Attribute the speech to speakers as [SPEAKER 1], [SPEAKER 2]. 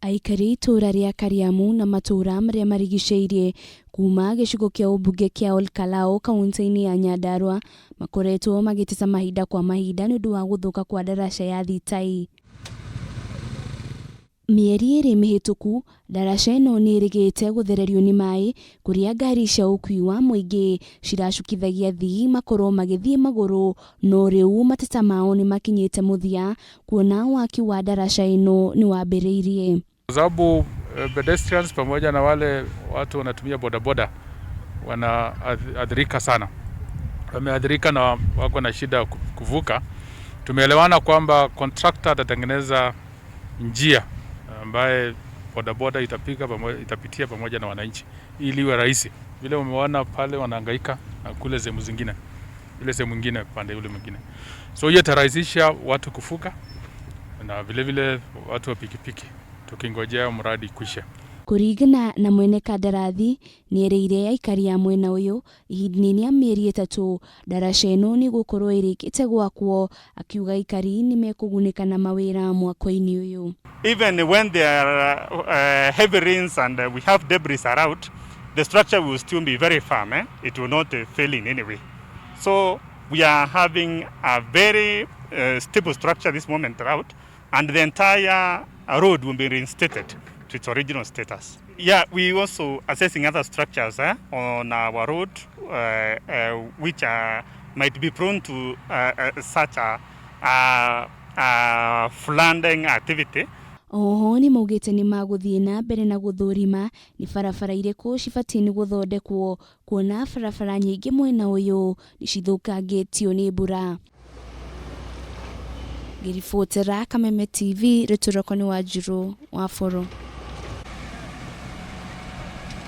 [SPEAKER 1] Aikari a itũũra rĩa Kariamu na matũũra marĩa marigicĩirie kuma gĩcigo kĩa ũmbunge kĩa Ol Kalou kauntĩ-inĩ ya Nyandarua makoretwo magĩteta mahinda kwa mahinda nĩũndũ wa gũthũka kwa ndaraca ya Thitai. Mĩeri ĩrĩ mĩhĩtũku, ndaraca ĩno nĩ ĩrĩgĩte gũthererio nĩ maĩ kũrĩa ngari cia ũkui wa mũingĩ ciracukithagia athii makorwo magĩthiĩ magũrũ no rĩu mateta mao nĩ makinyĩte mũthia kuona waki wa ndaraca ĩno nĩ wambĩrĩirie.
[SPEAKER 2] Kwa sababu pedestrians pamoja na wale watu wanatumia bodaboda wanaathirika sana, wameathirika na wako na shida kuvuka. Tumeelewana kwamba contractor atatengeneza njia ambaye bodaboda itapiga pamoja, itapitia pamoja na wananchi ili iwe rahisi. Vile umeona pale wanahangaika na kule sehemu zingine, ile sehemu nyingine pande ule mwingine, so hiyo itarahisisha watu kuvuka na vile vile watu wa pikipiki tukingojea mradi kwisha.
[SPEAKER 1] Kũringana na mwene kandarathi nĩerĩire aikari a mwena ũyũ ihinda-inĩ rĩa mĩeri 3 ndaraca ĩno nĩ ĩgũkorwo ĩrĩkĩte gwakwo, akiuga aikari nĩ mekũgunĩka na mawĩra mwako-inĩ ũyũ.
[SPEAKER 3] Even when there are heavy rains and we have debris around, the structure will still be very firm. Eh? It will not fail in any way. So we are having a very stable structure this moment around, and the entire road will be reinstated to its original status. Yeah, we also assessing other structures on our road which might be prone to such a flooding activity.
[SPEAKER 1] Oho nĩ maugĩte nĩ magũthiĩ na mbere na gũthũrima nĩ barabara irĩkũ cibatiĩ nĩ gũthondekwo kuona barabara nyingĩ mwena ũyũ nĩ cithũkangĩtio nĩ mbura. Ngĩribotera Kameme TV, rĩtwa rĩakwa nĩ Wanjirũ wa Boro.